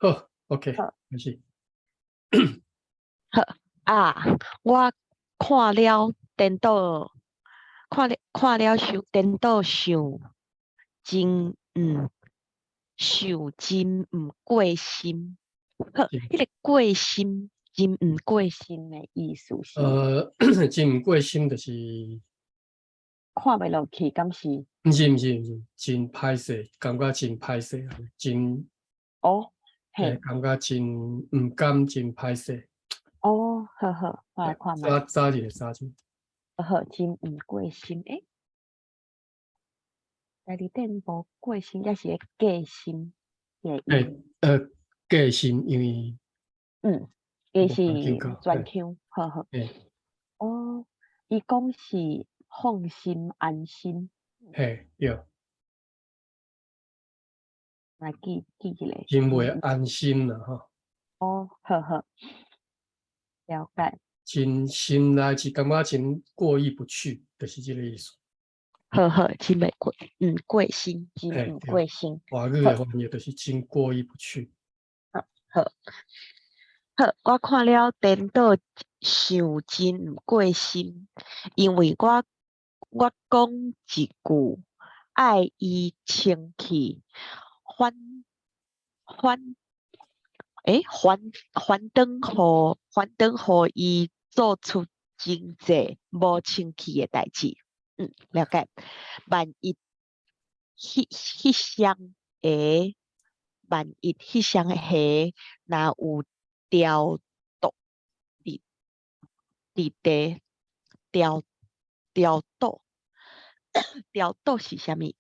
好，OK，好。開始。好啊，我看了顛倒，看了想顛倒想真毋想真毋過心。好，彼個過心真毋過心的意思是？真毋過心就是看袂落去，敢是？毋是毋是毋是，真歹勢，感覺真歹勢，真感覺真毋甘，真歹勢。哦，好好，我來看覓。早一個早一個。好，真毋過心，欸？家己頂無過心，抑是咧過心的意？過心，因為伊是轉腔，好好。哦，伊講是放心安心。嘿，對。來記記起來。真袂安心啦，吼。哦，好好，了解。真心內是感覺真過意不去，就是這個意思。好好，真袂過，過心，真毋過心。華語的翻譯就是真過意不去。好，好，好，我看了顛倒想真毋過心，因為我講一句愛伊清氣，反反，欸，還還轉予還轉予伊做出真濟無清氣的代誌。了解。萬一彼雙鞋，萬一彼雙鞋若有掉毒佇地掉掉毒，掉毒是啥物？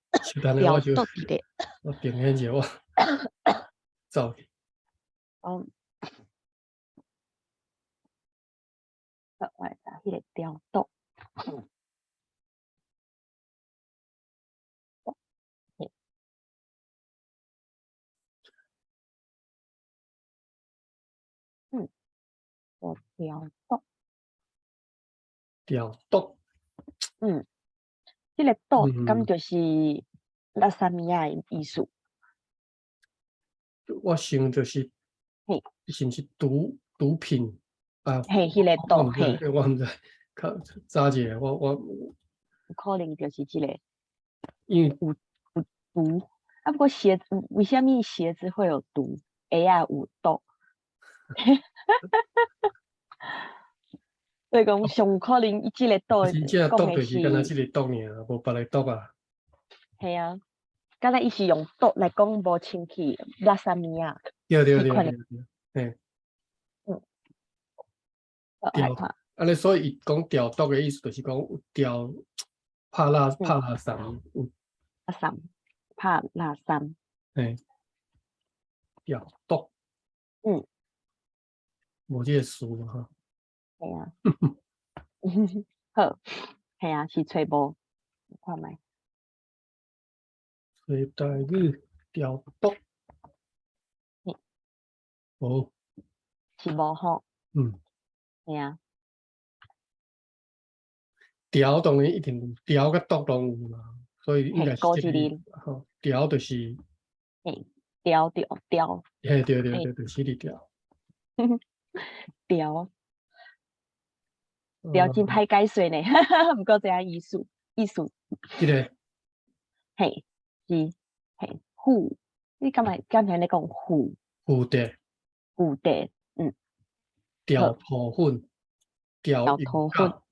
掉毒佇地。我停歇者，我走去。哦。好，我來查彼個掉毒。我掉毒。掉毒。這個毒敢就是垃圾物仔的意思？我想就是，是毋是毒品啊？嘿，彼個毒嘿。我毋知，較早一下，我有可能就是這個。因為有毒啊！不過鞋子，為啥物鞋子會有毒？鞋仔有毒。所以講上有可能伊這個毒真正毒就是敢若這個毒爾，無別个毒啊。嘿啊，敢若伊是用毒來講無清氣垃圾物仔。對對對對對，嘿。掉，按呢，所以伊講掉毒的意思，就是講有掉拍垃拍垃圾有。垃圾，拍垃圾。嘿，掉毒。無這個詞吼。嘿啊。好，嘿啊，是揣無，看覓。揣台語掉毒。無。是無吼？嗯。嘿啊。調當然一定有，調佮毒攏有啦，所以應該是這個。吼，調就是。嘿，調調調。嘿，對對對，就是佇調。調。調真歹解說呢，毋過知影意思意思。這個。嘿，是，嘿，負，你敢會敢會咧講負？負的。負的，嗯。調塗粉，調油餃。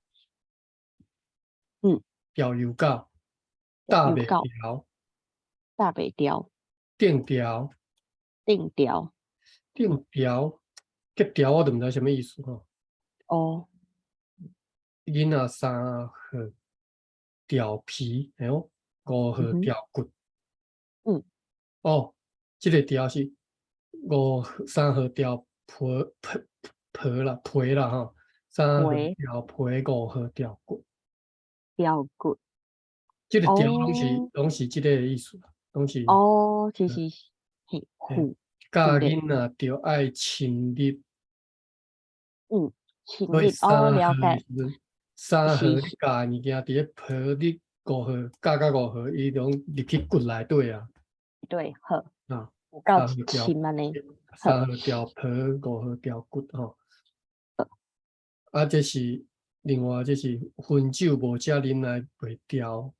調油餃，搭袂牢。搭袂牢。頂牢。頂牢。頂牢，這牢我就毋知啥物意思吼。哦。囡仔三號調皮，哎喲，五號調骨。哦，這個調是五三號調皮皮皮啦皮啦吼，三號調皮，五號調骨。調骨。這個調攏是這個意思，攏是。哦，其實嘿，教囡仔著愛深入。深入哦，了解。三號你教物件佇咧皮，你五號教到五號，伊攏入去骨內底啊。對，好。啊，有夠深按呢。三號牢皮，五號牢骨吼。啊，這是另外，這是薰酒無食啉來袂調，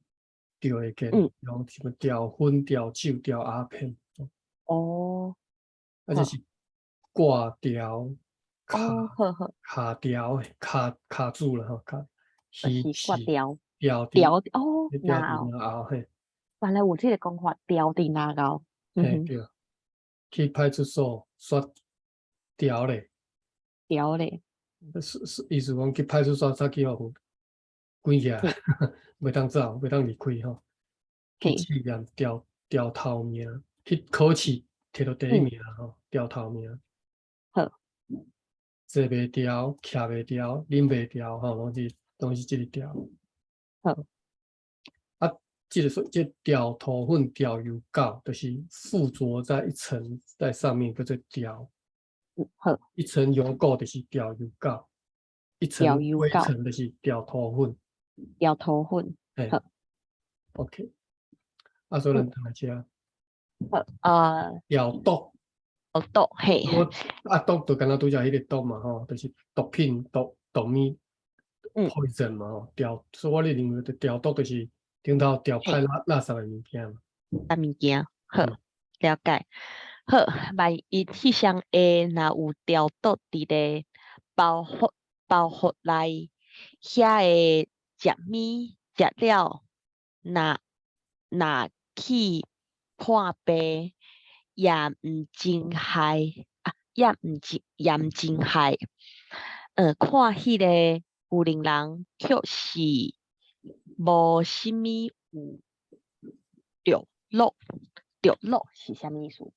著會見，用什麼調薰、調酒、調鴉片。啊，這是掛牢、卡卡牢、卡卡住了吼，卡。是掛牢。牢牢哦，牢伫喉嘿。原來有這個講法，牢佇嚨喉。嘿對，去派出所煞牢咧。牢咧。是是，意思講去派出所才去予關起來，袂當走，袂當離開吼。去試驗牢牢頭名，去考試摕著第一名吼，牢頭名。好。坐袂牢，徛袂牢，啉袂牢吼，攏是這个牢。好。啊，這个說這牢塗粉、牢油膏，就是附着在一層在上面，叫做牢。好。一層油膏就是牢油膏，一層灰塵就是牢塗粉。牢塗粉。好。 OK。啊，所以咱轉來遮。好，牢毒。牢毒嘿。啊，毒就敢若拄才彼個毒嘛吼，就是毒品、毒毒物，poison 嘛吼。牢，所以我咧認為牢毒就是頂頭牢歹垃垃圾的物件嘛。垃物件，好，了解。好，萬一彼雙鞋若有牢毒佇咧包袱包袱內，遐个食物食了，若若去破病，也毋真害啊，也毋真也毋真害。看彼个牛奶人確實無啥物有著落，著落是啥物意思？有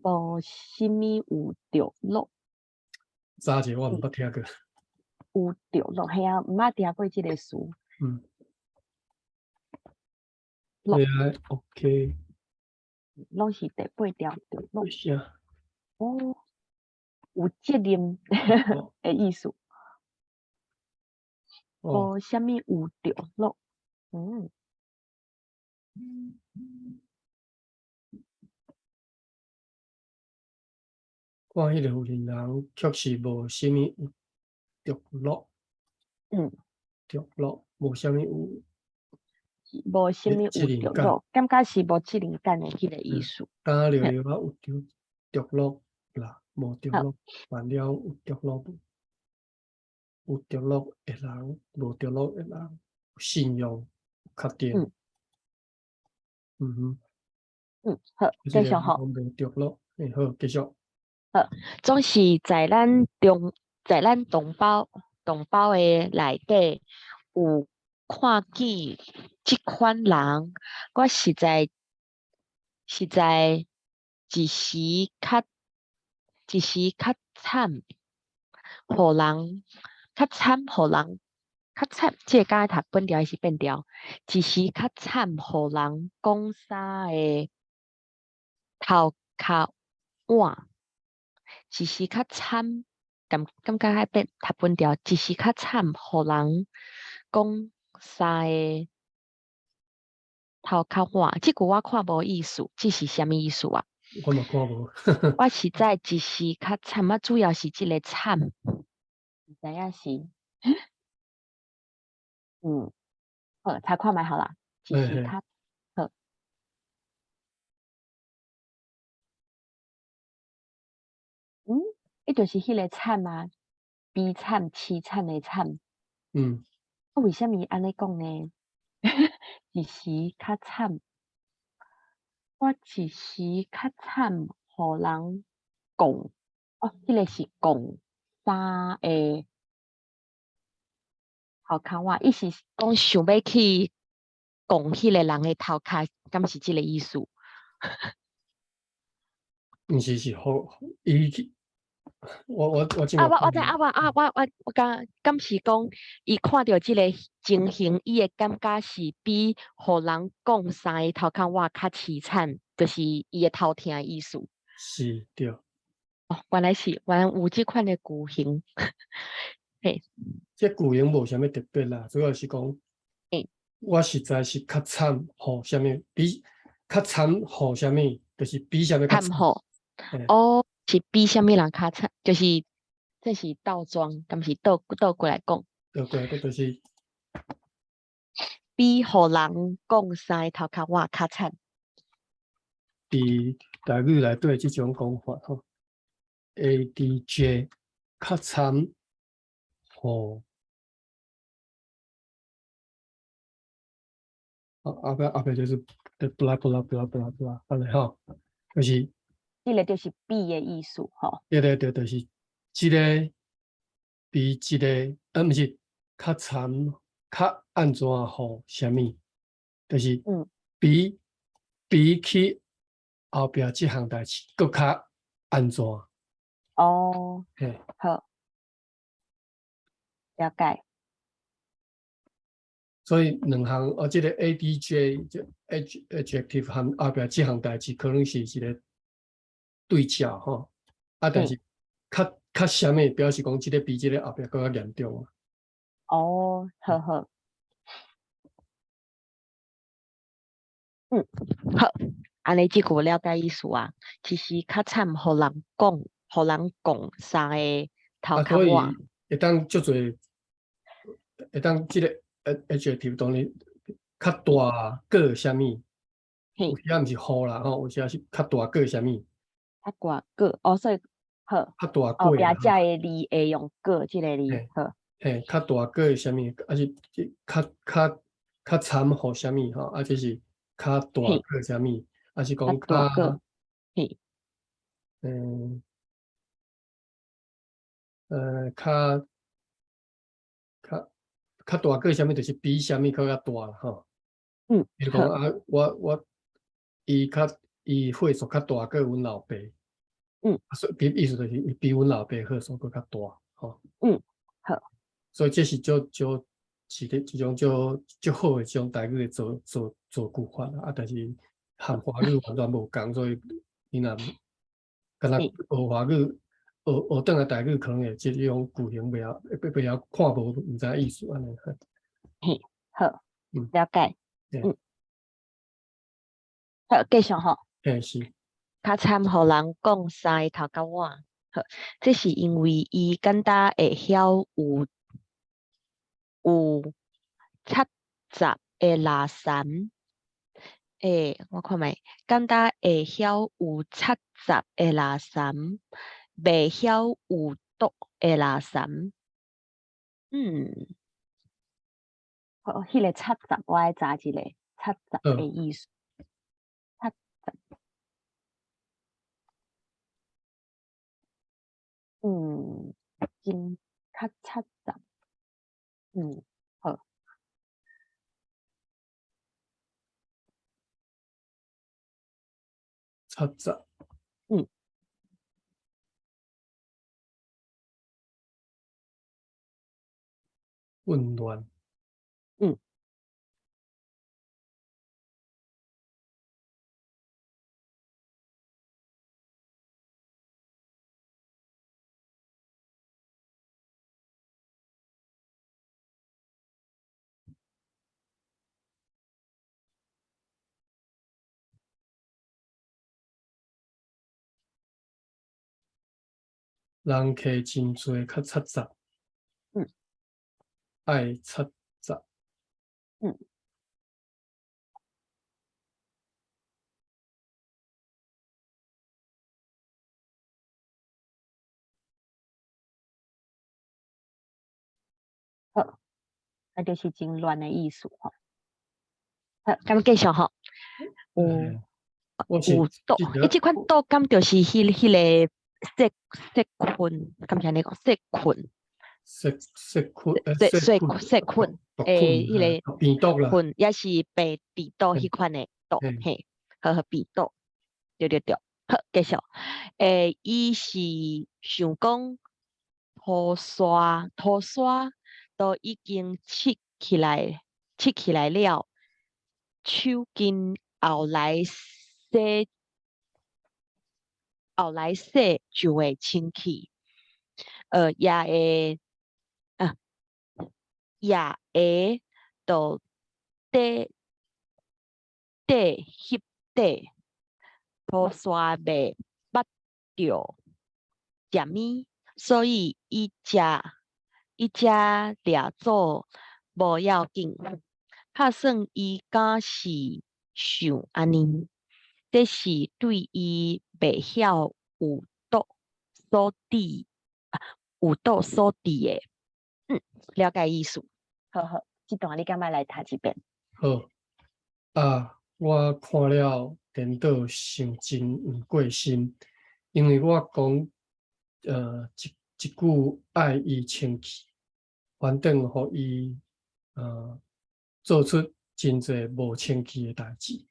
無啥物有著落？早者我毋捌聽過。有著落，嘿啊，毋捌聽過這個詞。落對啊，OK。攏是第八條著落。是啊。哦，有責任的意思。無啥物有著落，看彼個有錢人，確實無啥物有著落。著落，無啥物有。無啥物有著落，感覺是無責任感的彼個意思。敢若了了啊，有著著落啦，無著落，辦了有著落無？有著落的人，無著落的人，信用確定。嗯哼。嗯，好，繼續吼。無著落，欸，好，繼續。好，總是在咱中，在咱同胞同胞的內底有看見這款人，我實在實在一時較一時較慘，予人較慘，予人較慘。這個敢愛讀本調還是變調？一時較慘，予人講三个頭殼碗。一時較慘，感感覺愛變讀本調。一時較慘，予人講三个頭殼碗。這句我看無意思，這是啥物意思啊？我嘛看無。我實在一時較慘，啊，主要是這個慘，毋知影是，好，查看覓好啦。一時較好。伊就是彼個慘啊，悲慘、淒慘的慘。啊，為啥物按呢講呢？一時較慘，我一時較慘，予人講，哦，彼個是講三個頭殼碗，伊是講想欲去講彼個人的頭殼，敢是這个意思？毋是，是予伊去，我啊，我我知啊，我啊，我我我敢敢是講，伊看著這个情形，伊會感覺是比予人講三个頭殼碗較淒慘，就是伊會頭疼的意思。是，對。哦，原來是，原來有這款的句型。嘿。這句型無啥物特別啦，主要是講，我實在是較慘，予啥物比較慘，予啥物，就是比啥物較慘予。哦，是比啥物人較慘，就是這是倒裝，敢是倒倒過來講？倒過來講就是比予人講三个頭殼碗較慘。佇台語內底這種講法吼，A D J 較慘，予啊後壁後壁就是 blah blah blah blah blah，按呢吼，就是這个就是比的意思吼。對對對，就是這个比這个，毋是較慘，較按怎予啥物，就是比起後壁這項代誌閣較按怎。哦，好，了解。所以兩項哦，這个 A D J 這 adjective 和後壁這項代誌可能是一個對照吼，啊，但是較較啥物表示講這个比這个後壁閣較嚴重。哦，好好。好，按呢這句了解意思啊。其實較慘，予人講，予人講三个頭殼碗。會當足濟，會當這个 adjective 當然較大個啥物，有時仔毋是予啦吼，有時仔是較大個啥物。較大個，哦，所以好。較大個。後壁這个字會用個這个字，好。嘿，較大個啥物，抑是較較較慘予啥物吼，啊，這是較大個啥物，抑是講較，較較較大個啥物，就是比啥物閣較大啦吼。比如講啊，我伊較伊歲數較大過阮老爸。所以意思就是伊比阮老爸歲數閣較大，吼。好。所以這是足足是咧一種足足好的這種台語的造造造句法啦，啊，但是和華語完全無仝，所以你若敢若學華語，學學轉來台語，可能會這種句型袂曉，袂曉看無，毋知意思按呢。嘿，好，了解。好，繼續吼。嘿，是。較慘，予人講三个頭殼碗。好，這是因為伊簡單會曉有七十个垃圾。我看覓，簡單會曉有七十个垃圾，袂曉有毒的垃圾。好，彼个七十我愛查一下，七十的意思。七十。真較七十。好。七十。混亂。人客真濟，較七十。愛七十。好，那就是真亂的意思吼。好，咁繼續吼。有有毒，伊這款毒敢就是彼个細細菌，敢是按呢講細菌？細細菌，細細細菌，彼个病毒啦，菌也是病病毒彼款的毒，嘿，好好病毒，對對對，好，繼續。伊是想講塗沙都已經拭起來，拭起來了，手巾後來洗，後來洗就會清氣。也會啊，也會就底底翕底，塗沙袂捌著食物，所以伊才掠做無要緊。拍算伊敢是想按呢，這是對伊袂曉有毒所致，有毒所致的。了解意思。好好，這段你敢欲來讀一遍？好啊，我看了顛倒想真毋過心，因為我講一句愛伊清氣，反轉予伊做出真濟無清氣的代誌。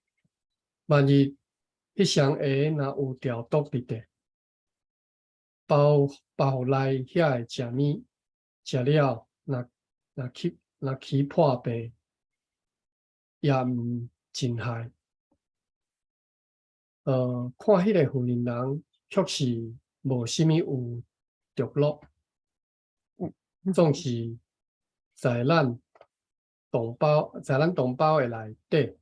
萬一彼雙鞋若有著毒佇底，包包袱內遐的食物，食了若去破病，也毋真害。看彼个婦人人卻是無啥物有著落，總是在咱同胞的內底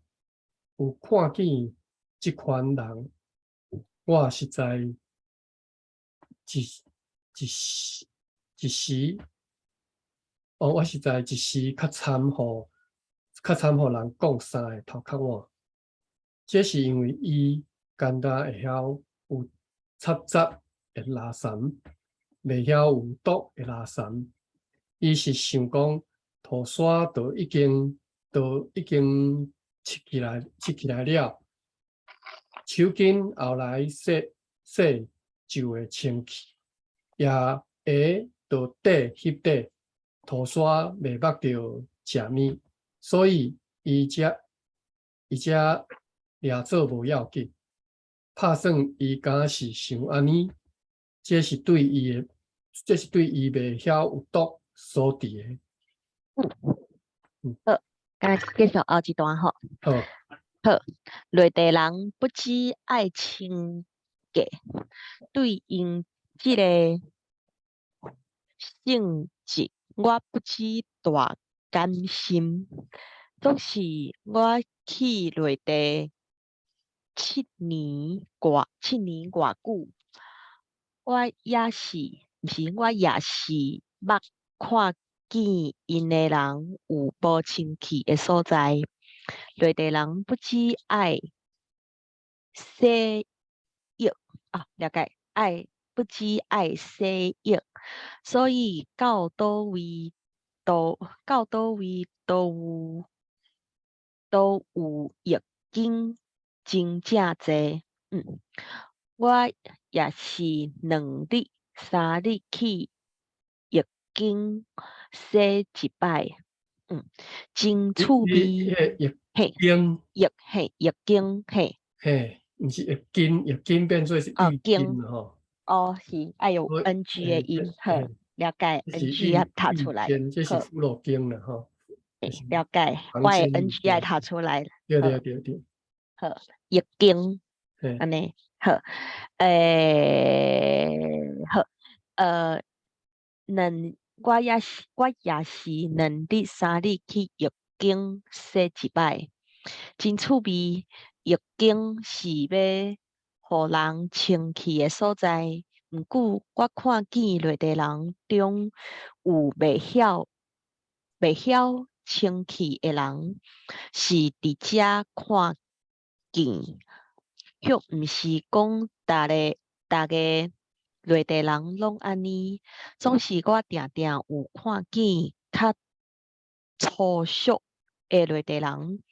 有看見這款人，我實在一一時一時，哦，我實在一時較慘予人講三个頭殼碗。這是因為伊干焦會曉有插雜的垃圾，袂曉有毒的垃圾。伊是想講塗沙都已經拭起來了，手巾後來洗洗就會清氣，也鞋就底翕底塗沙袂捌著食物，所以伊才掠做無要緊。拍算伊敢是想按呢，這是對伊袂曉有毒所致的。好，敢繼續後一段吼。好。好，內地人不只愛清潔，對𪜶這个性質，我不止大感心。總是我去內地7年外久，我也是捌看見𪜶的人有無清氣的所在。內地人不只愛洗浴啊，了解，愛不只愛洗浴，所以到佗位都有浴巾真正濟。我也是2日3日去浴間洗一擺，真趣味。浴間，浴間嘿。嘿，毋是浴巾，浴巾變做是浴巾吼。哦，是愛有 ng 的音，好，了解 ng 愛讀出來。這是腐乳間啦，吼。了解，我的 ng 愛讀出來。對對對對。好，浴間，按呢，好，好，我也是2日3日去浴間洗一擺，真趣味。浴間是欲予人清氣的所在，毋過我看見內地人中有袂曉清氣的人，是佇遮看見，卻毋是講逐个內地人攏按呢，總是我定定有看見較粗俗的內地人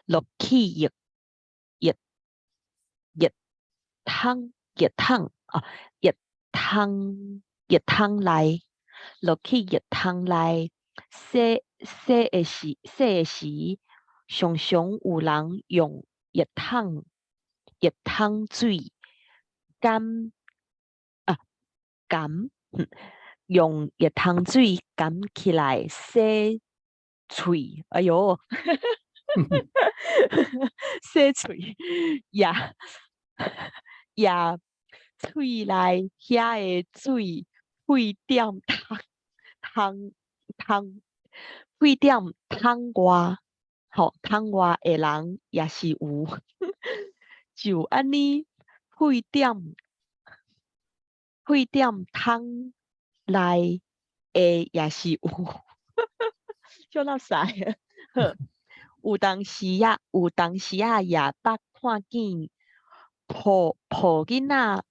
落去浴桶內，落去浴桶內洗的時，常常有人用浴桶水含啊含，用浴桶水含起來洗喙，哎喲，洗喙，也喙內遐的水沸點桶桶桶沸點桶外，吼，桶外的人也是有，就按呢沸點屁踮桶內的也是有，足垃圾的。好，有當時仔，有當時仔也捌看見抱抱囡仔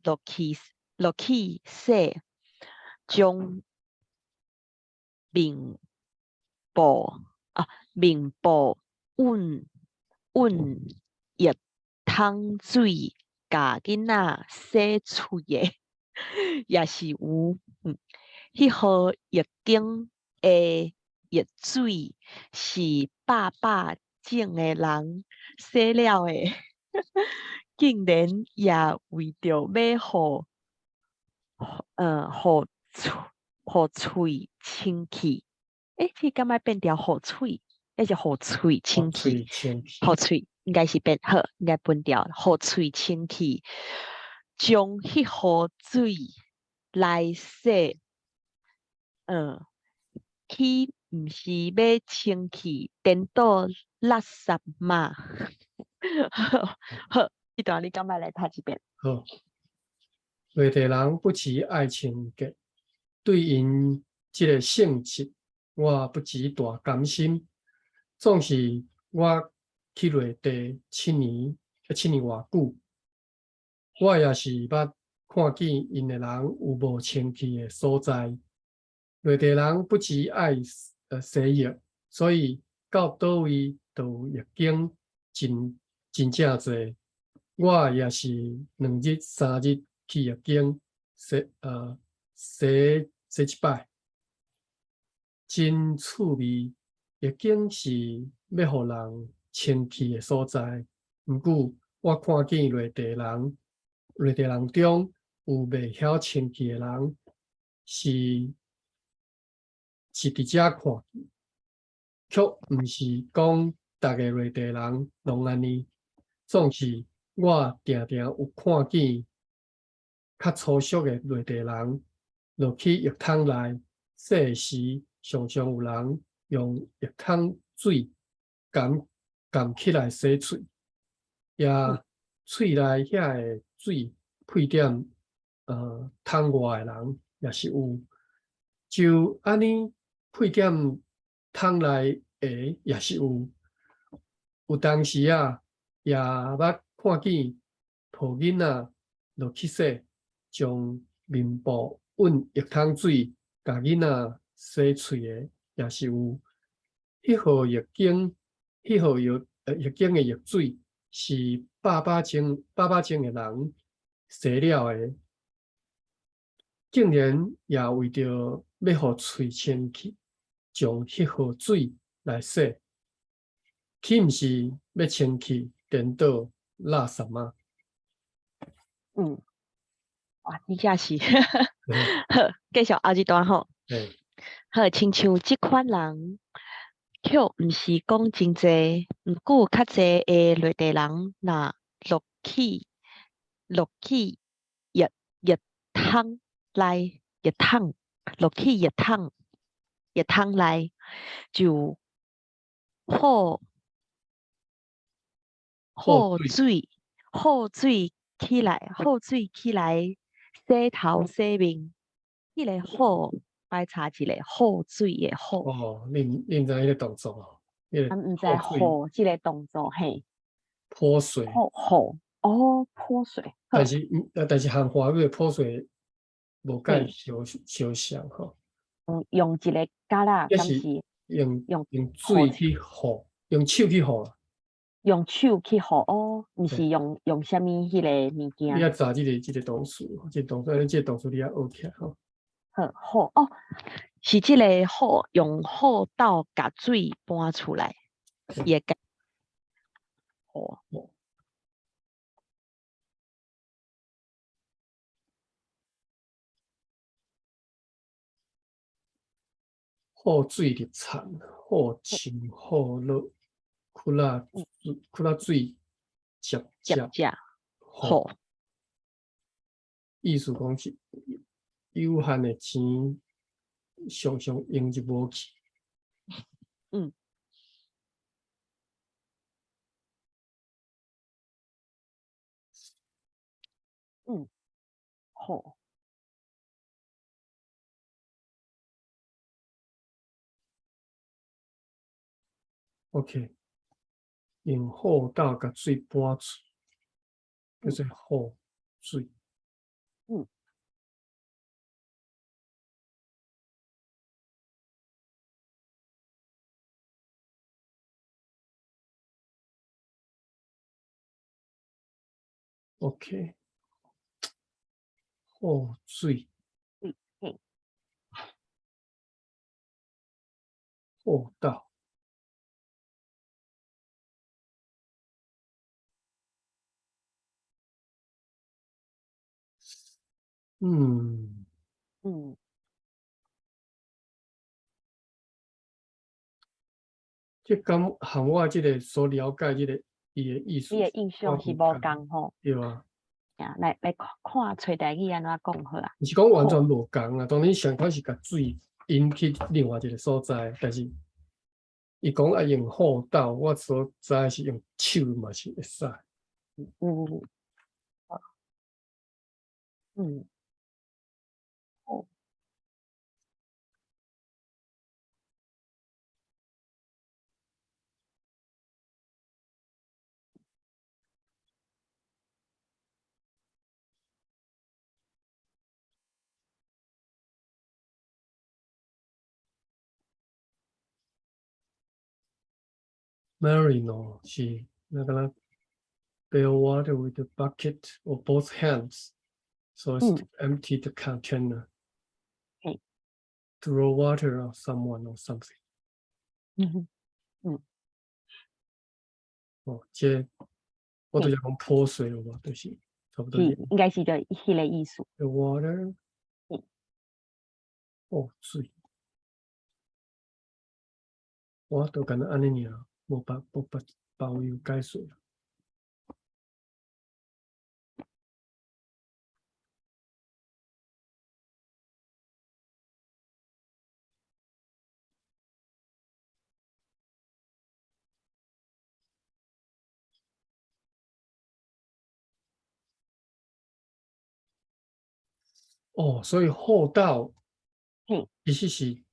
落去洗，將面部搵浴桶水共囡仔洗喙的，也是有。彼號浴間的浴水是百百種的人洗了的，竟然也為著欲予喙清氣。這敢愛變調予喙，抑是予喙清氣？予喙應該是變好，應該變調予喙清氣，將彼號水來洗，豈毋是欲清氣顛倒垃圾嗎？好，這段你敢愛來讀一遍？好，內地人不只愛清潔，對𪜶這个性質，我不只大甘心。總是我去內地7年偌久，我也是捌看見𪜶的人有無清氣的所在。內地人不只愛洗浴，所以到佗位都有浴間真真正濟。我也是2日3日去浴間洗一擺，真趣味。浴間是欲予人清氣的所在，毋過我看見內地人中有袂曉清氣的人，是佇遮看見，卻毋是講逐个內地人攏按呢。總是我定定有看見較粗俗的內地人落去浴桶內洗時，常常有人用浴桶水含含起來洗喙，也喙內遐个水屁踮桶外的人也是有，就按呢屁踮桶內的也是有，有當時仔也捌看見抱囡仔落去洗，將面部搵浴桶水共囡仔洗喙的也是有。彼號浴間，彼號浴間的浴水是百百種的人洗了的，竟然也為著欲予喙清氣，將彼號水來洗，豈毋是欲清氣顛倒垃圾嗎？哇，真正是，好，繼續後一段吼。好，親像這款人，卻毋是講真濟，毋過較濟的內地人若落去浴桶內，浴桶落去浴桶內，就予水起來洗頭洗面，彼个予，愛查一下予水的予。哦，你毋知彼个動作哦？啊，毋知予這个動作嘿。潑水。予哦，潑水。但是漢華語的潑水無介相相像吼。用一个蛤仔，抑是用用水去予，用手去予。用手去予哦，毋是用啥物彼个物件。你愛查這个動詞，這個動詞你愛學起來吼。好，予哦，是這个予用予斗共水搬出來，伊會解。予。予水入田，予深予落，窟仔水接接接予。意思講是有限的錢，常常用入無去。好。OK，用戽斗共水搬出，叫做戽水。OK，戽水。戽斗。這敢和我這个所了解這个伊的意思，你的印象是無仝吼？對啊。啊，來來看看揣台語按怎講好啊？毋是講完全無仝啊，當然上款是共水引去另外一个所在，但是伊講啊用戽斗，我所知是用手嘛是會使。Marino 是那個啦，Bail water with a bucket or both hands, so as to empty the container. Throw water on someone or something. 哦，這我都講潑水了吧，就是差不多。是，應該是就彼个意思。 The water，哦，水，我都敢若按呢爾。無別無別包郵解說。哦，所以戽斗其實是。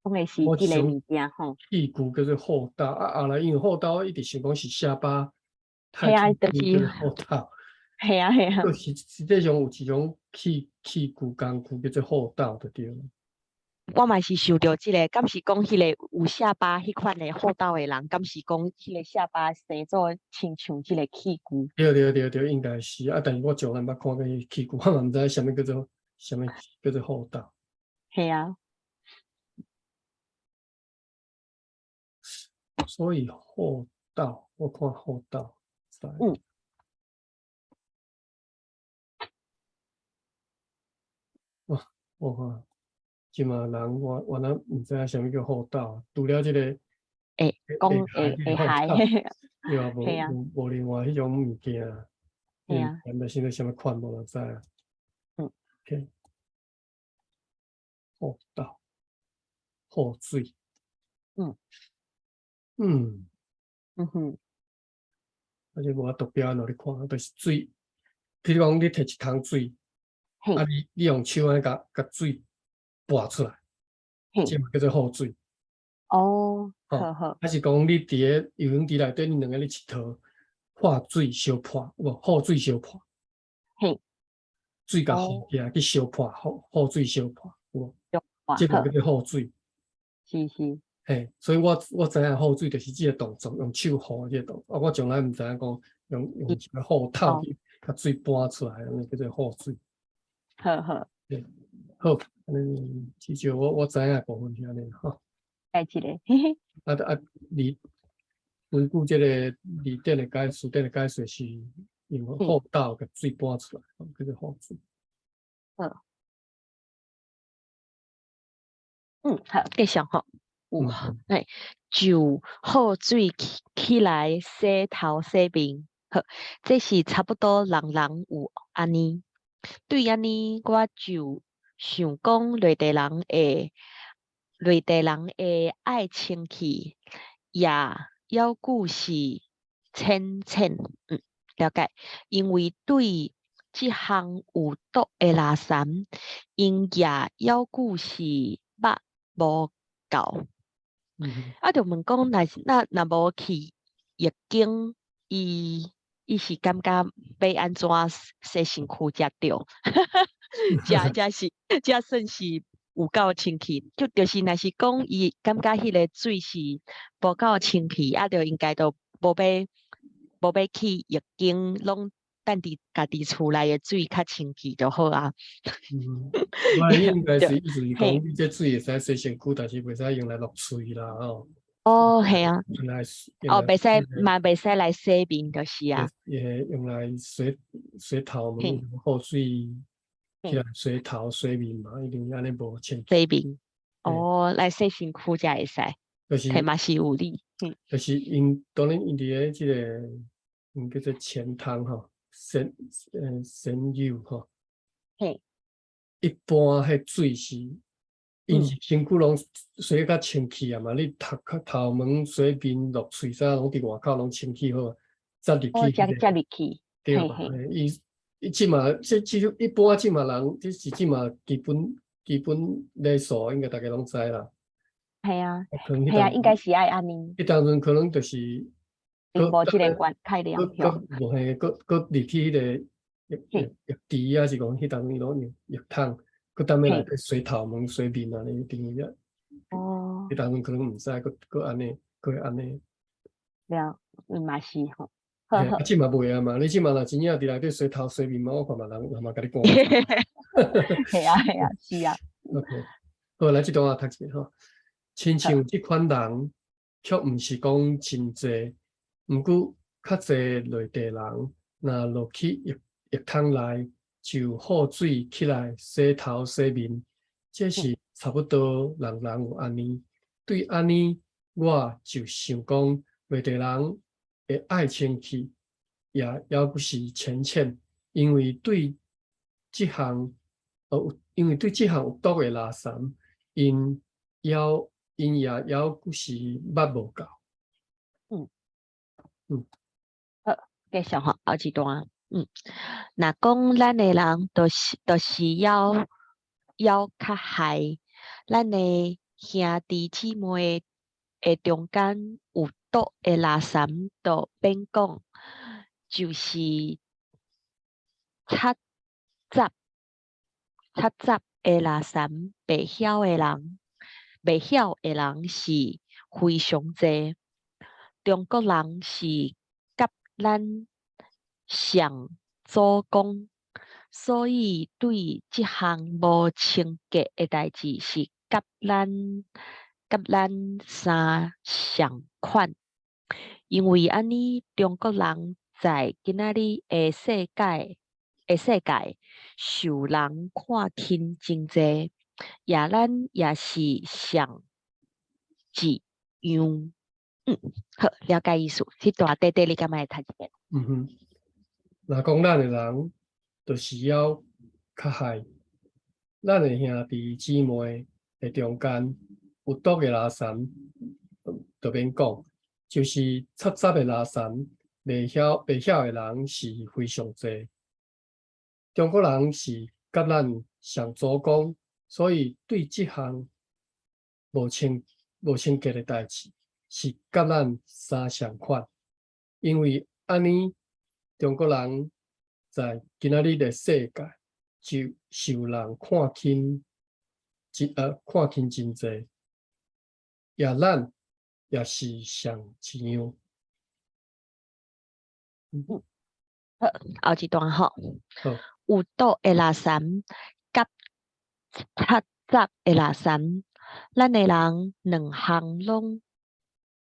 講的是這个物件吼，器具叫做戽斗啊，後來因為戽斗一直想講是下巴係啊，就是戽斗，係啊係啊。實實際上有一種器具工具叫做戽斗就對了。我嘛是想著這个，敢是講彼个有下巴彼款的戽斗的人，敢是講彼个下巴生做親像這个器具？對對對對，應該是啊，但是我從來毋捌看過彼器具，我嘛毋知啥物叫做啥物叫做戽斗。係啊。所以戽斗，我看戽斗。哇，我看，這馬人我我若毋知影啥物叫戽斗，除了這个會講會會害，對啊，無無無另外彼種物件，係啊，毋知是啥物款，無人知啊。OK，戽斗，戽水。而且無法度標按怎你看，就是水，比如講你提一桶水，啊你你用手按呢共共水撥出來，這嘛叫做戽水。哦，好好。還是講你佇个游泳池內底，你兩个咧𨑨迌，化水相潑，無戽水相潑。水共戽起來去相潑，戽戽水相潑，有無？這個叫做戽水。是是。嘿，所以我我知影戽水就是這个動作，用手戽這个動作。啊，我從來毋知影講用用一个戽斗去共水搬出來，按呢叫做戽水。好好。對，好，按呢至少我我知影部分是按呢吼。來一个，嘿嘿。啊啊，你根據這个字典的解詞典的解說是用戽斗共水搬出來，叫做戽水。好。好，繼續吼。有，嘿，就戽水起起來洗頭洗面，好，這是差不多人人有按呢。對按呢，我就想講內地人會內地人會愛清氣，也猶閣是淺淺，了解。因為對這項有毒的垃圾，𪜶也猶閣是捌無夠。啊，就問講，若是若若無去浴間，伊伊是感覺欲按怎洗身軀才對？這這是這算是有夠清氣，就就是若是講伊感覺彼个水是無夠清氣，啊，就應該就無欲無欲去浴間，攏等佇家己厝內的水較清氣就好啊。嗯，我應該是意思是講，你這水會使洗身軀，但是袂使用來落喙啦，吼。哦，係啊。用來哦，袂使嘛，袂使來洗面就是啊。也用來洗洗頭毛，雨水起來洗頭洗面嘛，一定按呢無清。洗面，哦，來洗身軀才會使，就是嘛是有理。就是𪜶當然𪜶佇咧這个，𪜶叫做錢湯吼，仙仙油吼。一般彼水是，𪜶是身軀攏洗甲清氣啊嘛，你頭殼頭毛洗面落喙啥攏佇外口攏清氣好，才入去。哦，才才入去。對，伊伊這馬這這一般這馬人，這是這馬基本基本禮數，應該大家攏知啦。係啊，係啊，應該是愛按呢。彼當陣可能就是，無這个觀概念。閣閣無嘿，閣閣入去彼个浴浴浴池啊，是講彼當陣攏用浴桶，閣等欲來洗頭毛、洗面啊，呢等於啊。哦。彼當陣可能毋知，閣閣按呢，閣會按呢。了，嘛是吼。啊，這馬袂啊嘛，你這馬若真正佇內底洗頭洗面嘛，我看嘛人嘛共你講。係啊係啊，是啊。 OK，好，來這段我讀一下吼。親像這款人，卻毋是講真濟，毋過較濟內地人，若落去浴浴桶內，就雨水起來洗頭洗面，這是差不多人人有按呢。對按呢，我就想講，內地人會愛清氣，也猶閣是淺淺，因為對這項，因為對這項有毒的垃圾，𪜶猶𪜶也猶閣是捌無夠。好，繼續吼，後一段。若講咱的人，就是就是猶猶較害，咱的兄弟姊妹的中間有毒的垃圾，就免講，就是插雜插雜的垃圾，袂曉的人，袂曉的人是非常濟。中國人是佮咱上祖公，所以對這項無清潔的代誌是佮咱佮咱三相款。因為按呢，中國人在今仔日的世界的世界受人看輕真濟，也咱也是上一樣。好，了解意思。這段短短你敢會讀一遍？嗯哼，若講咱的人，就是猶較害，咱的兄弟姊妹的中間有毒的垃圾，就免講，就是插雜的垃圾，袂曉袂曉的人是非常濟。中國人是佮咱上祖公，所以對這項無清無清潔的代誌，是佮咱三相款。因為按呢，中國人在今仔日的世界就受人看輕，真看輕真濟，也咱也是上一樣。好，後一段吼，好。有毒的垃圾佮插雜的垃圾，咱的人兩項攏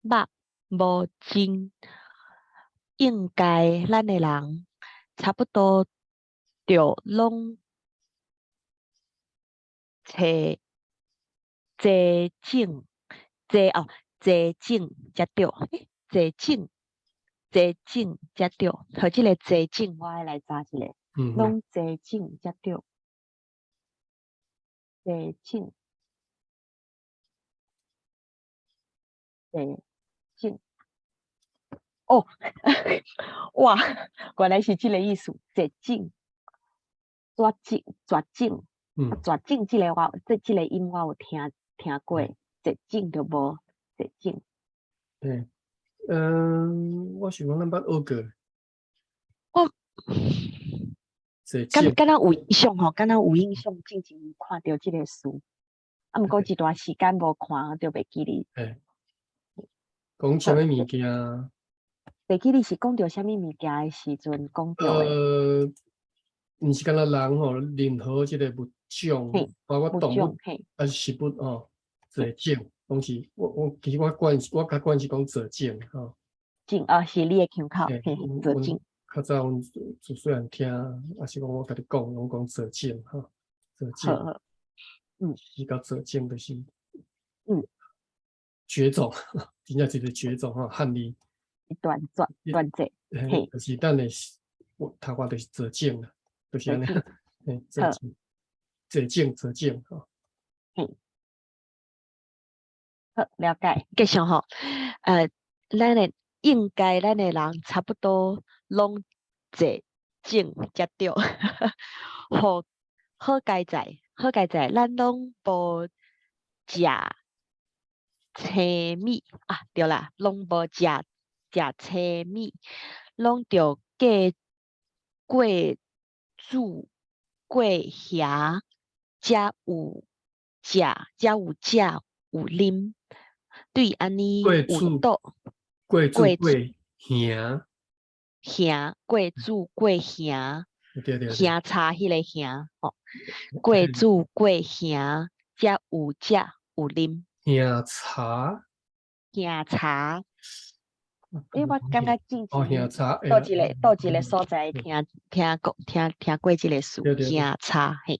捌無真，應該咱的人差不多著攏揣齊整，齊哦，齊整才對，欸，齊整，齊整才對。好，這个齊整我愛來查一下，攏齊整才對，齊整，齊整。哦，哇，原來是這个意思，絕境，絕境，絕境，絕境這个我這這个音我有聽聽過，絕境就無，坐種。嘿，嗯，我想講咱捌學過。我坐種。敢敢若有印象吼，敢若有印象，之前有看著這个詞，啊，毋過一段時間無看，就袂記得。嘿，講啥物物件？袂記得是講著啥物物件的時陣講著的。毋是干焦人吼，任何這个物種，包括動物，抑是植物吼，坐種，攏是我其實我慣我較慣是講坐種吼。種哦，是你的腔口，嘿，坐種。較早阮自細漢聽，抑是講我家己講，攏講坐種吼，坐種。是甲坐種就是，絕種，真正一個絕種吼，漢字。斷絕斷絕，嘿，就是咱的我頭髮就是坐種啦，就是按呢，嘿，坐種，坐種坐種吼。嘿，好，了解。繼續吼，咱的應該咱的人差不多攏坐種才對，好好佳哉，好佳哉，咱攏無食青米啊，對啦，攏無食食青米，攏著過過煮過鹹，才有食，才有食有啉。對按呢過煮有倒過煮過過鹹，鹹過煮過鹹，對對對。鹹茶彼個鹹吼，過煮過鹹，才有食有啉。鹹茶。鹹茶。因為我感覺之哦，前鹹茶，佗一個所在聽聽過聽聽過這個詞，鹹茶嘿，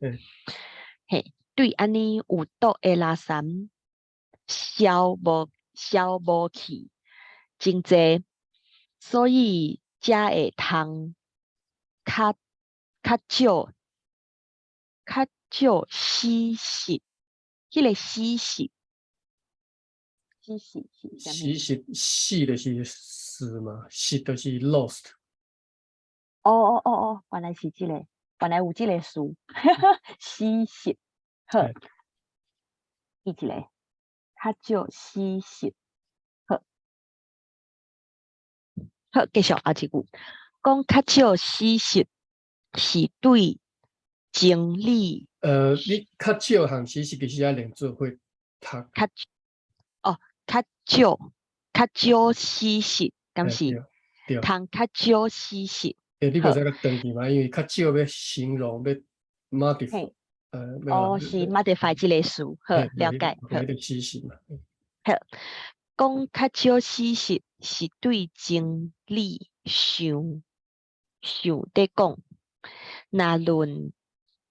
嘿，對按呢有毒的垃圾消無消無去真濟，所以才會通較較少較少死蝕，彼個死蝕，死蝕是啥物？死蝕死就是死嘛，蝕就是 lost。哦哦哦哦，原來是這個，原來有這個詞，死蝕，好，記一下，較少死蝕，好，好，繼續後一句，講較少死蝕是對真理。你較少項死蝕其實愛連做伙讀。較哦，較少較少死蝕，敢是？對。通較少死蝕。欸，你袂使共斷去嘛，因為較少欲形容欲 modify，哦，是 modify 這個詞，好，了解，好。死蝕嘛。好，講較少死蝕是對真理想想咧講，若論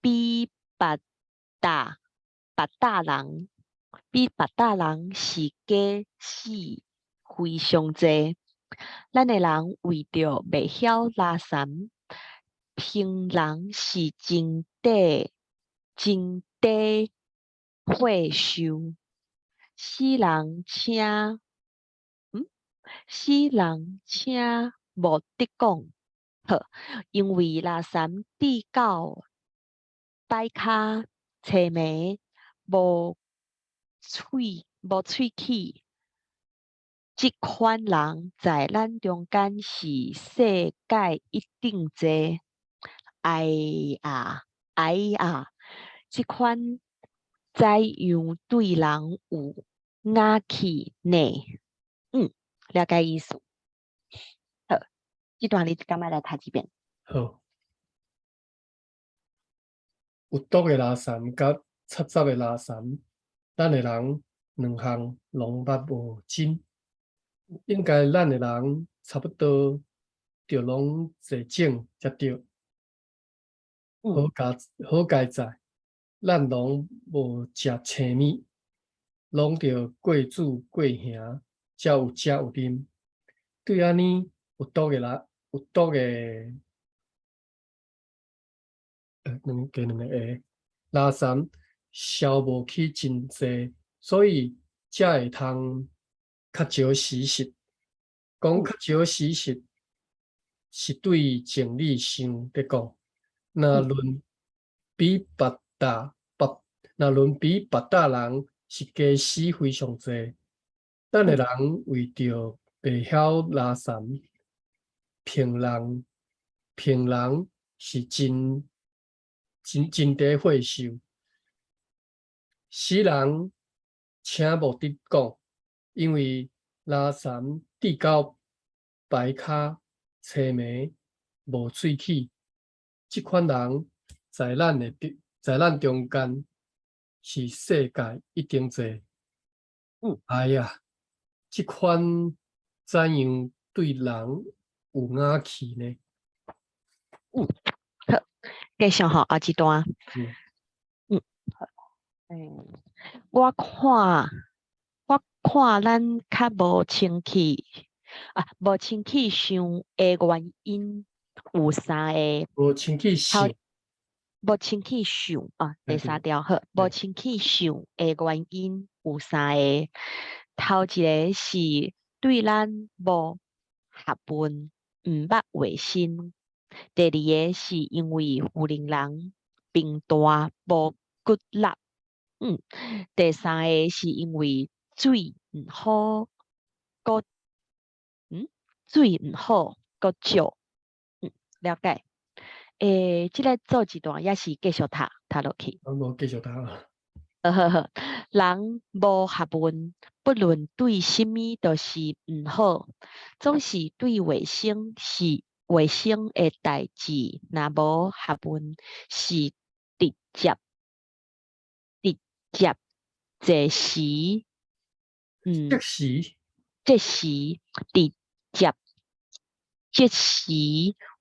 比別大別大人，比別大人是假死非常濟。咱的人為著袂曉拉三，評人是真短真短血壽，死人請死人請無得講，好，因為拉三至到擺跤青暝無喙無喙齒。這款人在咱中間是世界一定濟。哎呀，哎呀，這款怎樣對人有雅氣呢？嗯，了解意思。好，這段你敢愛來讀一遍？好。有毒的垃圾佮插雜的垃圾，咱的人兩項攏捌無真。應該咱的人差不多著攏坐種才對。好佳好佳哉，咱攏無食青米，攏著過煮過鹹，才有食有啉。對按呢有毒的啦，有毒的，兩加兩個下，垃圾消無去真濟，所以才會通較少死蝕。講較少死蝕是對情理想咧講。若論比別大別，若論比別大人是加死非常濟。咱的人為著袂曉拉潯，評人評人是真真真塊血受，死人請莫得講，因為拉潯至到排跤青糜無喙齒，這款人在咱中間是世界一等濟。哎呀，這款怎樣對人有雅氣呢？嗯，好，繼續吼，後一段。嗯，好。我看咱較無清氣啊，無清氣想的原因有三個。無清氣想。無清氣想啊，第三條好。無清氣想的原因有三個。頭一個是對咱無學問，毋捌衛生；第二個是因為婦人人貧惰無骨力，第三個是因為水毋好，閣水毋好，閣少，了解。這个做一段抑是繼續讀讀落去？我無繼續讀啊。好好好，人無學問，不論對啥物都是毋好，總是對衛生是衛生的代誌，若無學問，是直接直接即時，即時，即時直接即時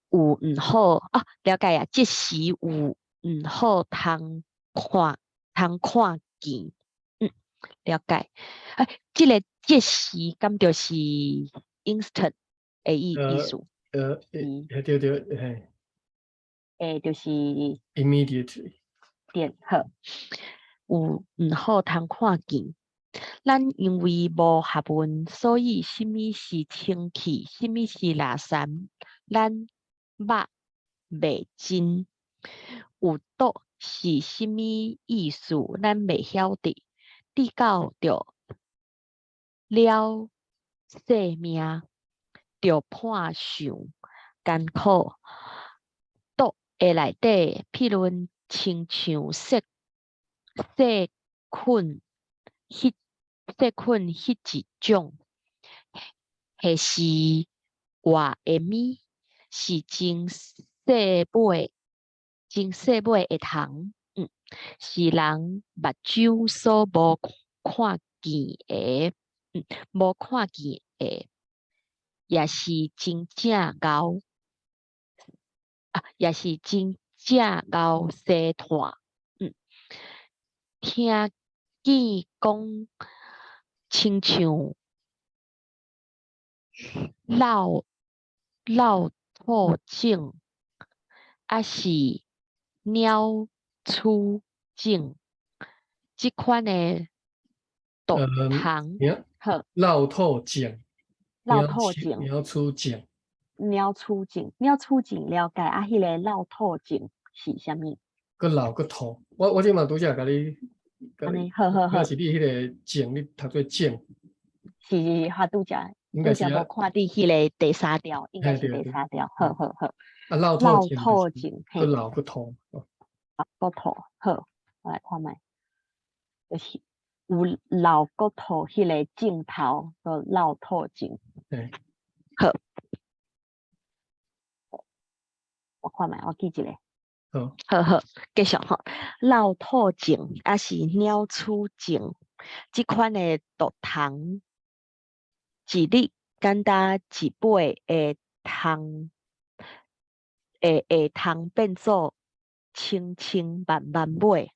有毋好啊，了解啊，即時有毋好通看通看見，了解。這个即時敢就是 instant 的意思？對對，嘿。就是 immediately。對，好。有毋好通看見，咱因為無學問，所以啥物是清氣，啥物是垃圾，咱捌袂真。有毒是啥物意思，咱袂曉得。至到著了性命，著判上艱苦。毒的內底，譬如親像細菌，彼細菌彼一種，或是活的物，是真細尾、真細尾的蟲，是人目睭所無看見的，無看見的，也是真正𠢕，啊，也是真正𠢕西炭，聽見講親像老兔症，抑是鳥鼠症，這款的毒蟲，好，老兔症，老兔症，鳥鼠症，鳥鼠症，鳥鼠症了解啊？彼个老兔症是啥物？閣老閣吐，我這嘛拄才共你，按呢，好好好。抑是你彼个症，你讀做症。是是是，我拄才拄才無看佇彼个第三條，應該是第三條，好好好。啊，老老兔症，閣老閣吐。閣吐，好，我來看覓，就是有老閣吐彼个症頭，閣老兔症。好。我看覓，我記一下。好，好好，繼續吼。老兔症，抑是鳥鼠症，這款的毒蟲，一日簡單一擺會通，會通變做千千萬萬尾，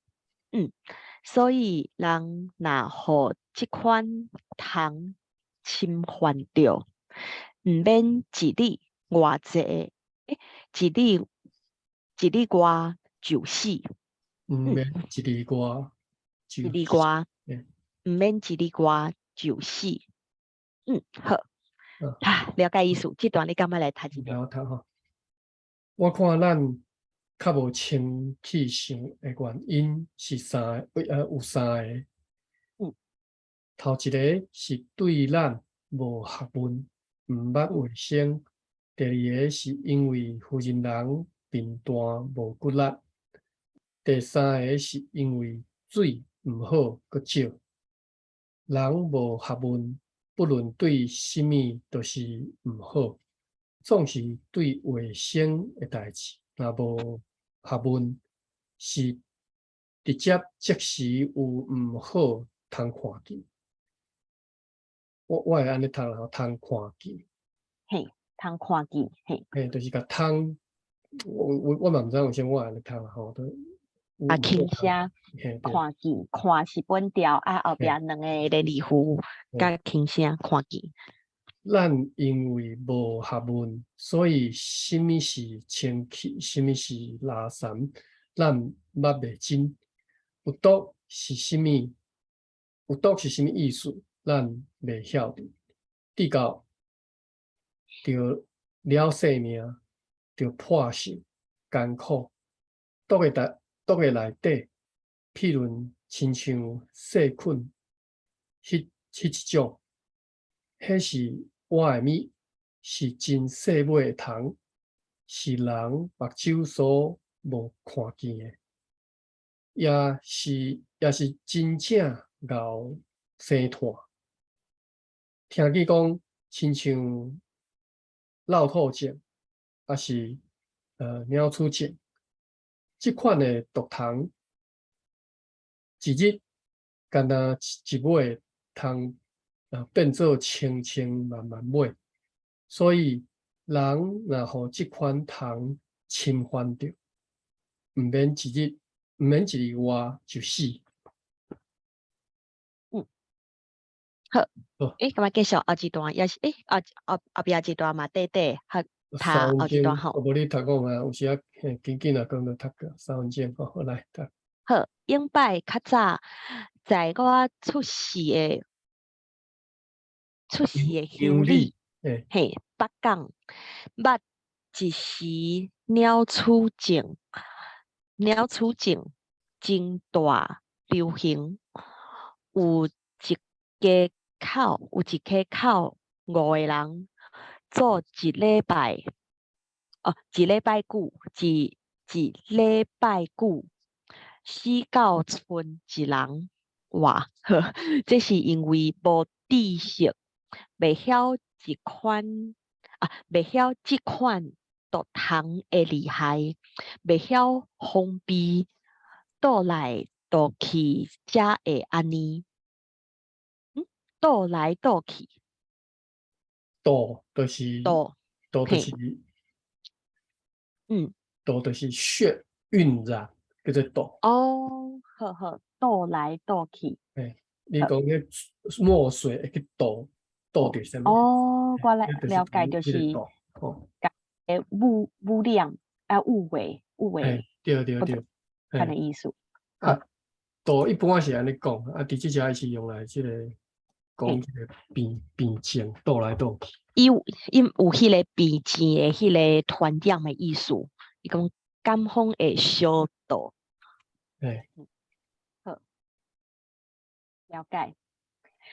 所以人若予這款蟲侵犯著，毋免一日偌濟，一日外就死。毋免一日外，一日外，毋免一日外就死。好。啊，了解意思。這段你敢欲來讀一遍？我讀吼。我看咱較無清氣想的原因是三個，有三個。頭一个是對咱無學問，毋捌衛生；第二個是因為婦人人貧惰無骨力；第三个是因為水毋好閣少。人無學問，不論對啥物都是毋好，總是對衛生的代誌，若無學問，是直接即時有毋好通看見。我會按呢讀啦，通看見。嘿，通看見，嘿。嘿，就是共通，我嘛毋知為啥物我按呢讀啦吼，都。啊，輕聲看見，看是本調，啊後壁兩個連字符佮輕聲看見。咱因為無學問，所以啥物是清氣，啥物是垃圾，咱捌袂真。有毒是啥物？有毒是啥物意思？咱袂曉得。直到著了性命，著破受艱苦，毒的內底，譬如親像細菌，彼一種，彼是活的物，是真細尾的蟲，是人目睭所無看見的，也是真正𠢕生炭。聽見講，親像落吐症，抑是鳥鼠症，這款的毒蟲，一日干焦一尾通變做千千萬萬尾，所以人若予這款蟲侵犯著，毋免一日，毋免一個月就死。嗯，好。欸，咁啊，繼續後一段，也是欸，後壁一段嘛，短短，好，讀後一段吼。無你讀講啊，有時啊，緊緊啊，講著讀個3分鐘，好，來讀。好，永擺較早，在我出世的鄉里，嘿，北港，捌一時鳥鼠症，鳥鼠症真大流行，有一家口五个人做一禮拜，哦，一禮拜久，一禮拜久，死到賰一人活，這是因為無知識，袂曉這款毒蟲的厲害，袂曉防備，倒來倒去才會按呢。倒來倒去，倒就是倒，倒就是，倒就是血暈染，叫做倒。哦，好好，倒來倒去。欸，你講彼墨水會去倒倒著啥物？哦，我來了解就是，污染啊，誤會誤會。對對對，按呢意思。啊，倒一般是按呢講，啊，佇這遮是用來這個。講這個病症倒來倒去，伊有彼個病症的彼個傳染的意思，伊講感風會相倒。欸，好，了解。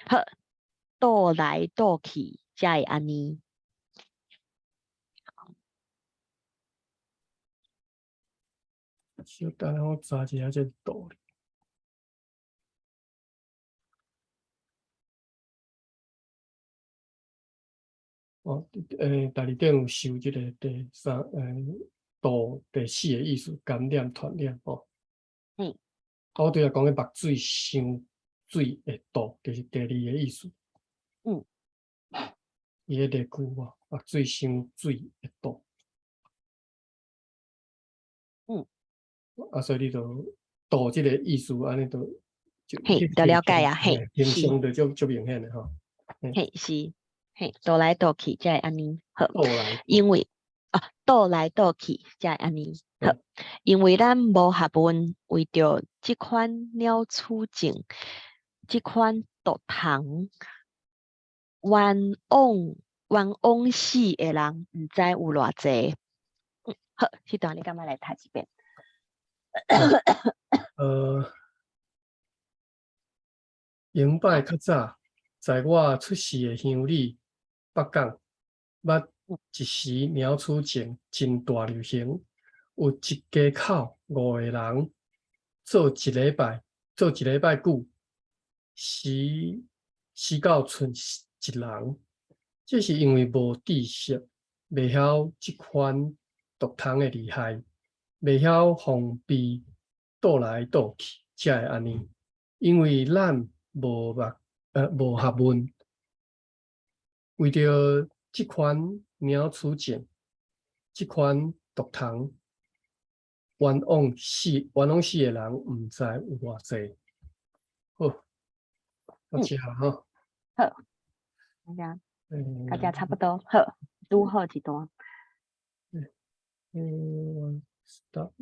好，倒來倒去才會按呢。小等下我查一下這道理。哦，第二點有受這個第三，道第四個意思，感染、傳染，吼。嗯。我拄仔講的目水傷水會倒，就是第二個意思。嗯。伊彼個句話，目水傷水會倒。嗯。啊，所以你就倒這個意思，按呢就嘿，就了解啊，嘿，形象就足足明顯的吼。嘿，是。嘿，倒來倒去才會按呢好，因為啊，倒來倒去才會按呢好，因為咱無學問，為著這款鳥鼠症，這款毒蟲，冤枉死的人，毋知有偌濟。好，這段你敢欲來讀一遍？永擺較早。在我出世的鄉里北港，捌一時鳥鼠症真大流行，有一家口五個人做一禮拜久，死死到賰一人。這是因為無知識，袂曉這款毒蟲的厲害，袂曉防備倒來倒去，才會按呢。因為咱無學問，為著這款鳥鼠症，這款毒蟲，冤枉死的人毋知有偌濟。好，到這吼。好，大家大家差不多，好，拄好一段。嗯，stop。